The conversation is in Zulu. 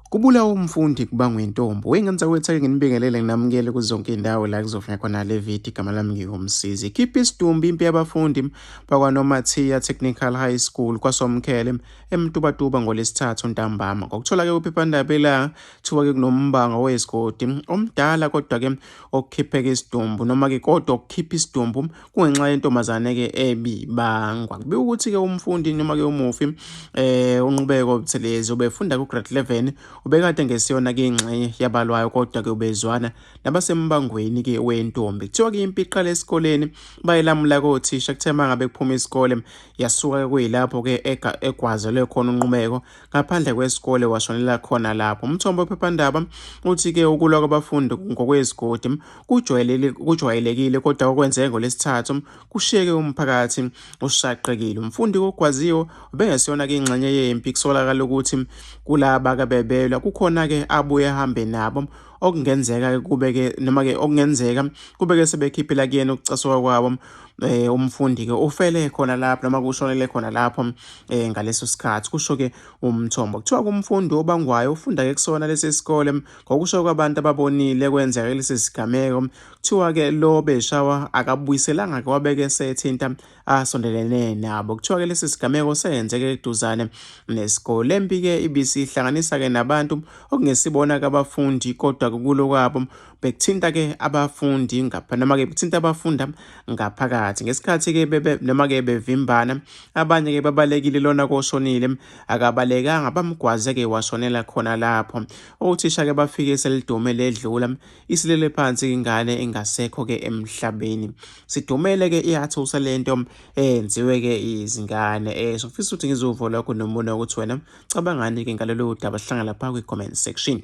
Kubulawa umfundi kubangwa intombi. Wey'ngane zakwethu ake nginibingelele nginamukele kuzo zonke iy'ndawo la kuzofika khona le video. Igama lami ngiwumsizi. Khipha isidumbu impi yabafundi bakwaNomathiya Technical High School kwaSomkhele eMtubatuba ngoLwesithathu ntambama. Ngokuthola-ke kwiphephandaba iLanga kuthiwa-ke kunombango wesigodi omdala kodwa-ke okukhipheka isidumbu noma-ke kodwa okukhipha isidumbu kungenxa yentombazane-ke ebibangwa. Kubikwa ukuthi-ke umfundi noma-ke umufi uNqubeko Buthelezi ubefunda ku-grade 11 ubekade ngesiyona-ke ingxenye yabalwayo kodwa-ke ubezwana nabasembangweni-ke wentombi. Kuthiwa-ke impi iqale esikoleni bayilamula kothisha kuthe uma ngabe kuphuma isikole yasuka-ke kuyilapho-ke egwazelwe khona uNqubeko ngaphandle kwesikole washonela khona lapho. Umthombo wephephandaba uthi-ke ukulwa kwabafundi ngokwezigodi kujwayelekile kodwa okwenzeke ngoLwesithathu kushiyeke umphakathi ushaqekile. Umfundi ogwaziwe ubengesiyona-ke ingxenye yempi kusolakala ukuthi kulaba-ke bebelwa kukhona-ke abuye ahambe nabo okungenzeka kube-ke noma-ke okungenzeka kube-ke sebekhiphela kuyena ukucasuka kwabo umfundi-ke ufele khona lapho noma kushonele khona lapho ngaleso sikhathi kusho-ke umthombo. Kuthiwa kumfundi obangwayo ufunda-ke kusona lesi sikole ngokusho kwabantu ababonile kwenzeka lesi sigameko kuthiwa-ke lo beshawa akabuyiselanga-ke wabeke esethinta asondelene nabo. Kuthiwa-ke lesi sigameko senzeke eduzane nesikole. Le mpi-ke ibisihlanganisa-ke nabantu okungesibona-ke abafundi kodwa kulo kwabo bekuthinta-ke abafundi ngapha noma-ke bekuthinta abafunda ngaphakathi. Ngesikhathi-ke bebe noma-ke bevimbana abanye-ke babalekile lona koshonile akabalekanga bamgwaze-ke washonela khona lapho. Othisha-ke bafike selidume ledlula isilele phansi ingane engasekho-ke emhlabeni. Sidumele-ke iyathusa lento eyenziwe-ke izingane. So ngifisa ukuthi ngizwe uvo lwakho nombono ukuthi wena cabangani-ke ngalolu daba. Sihlangana lapha kwi-comment section.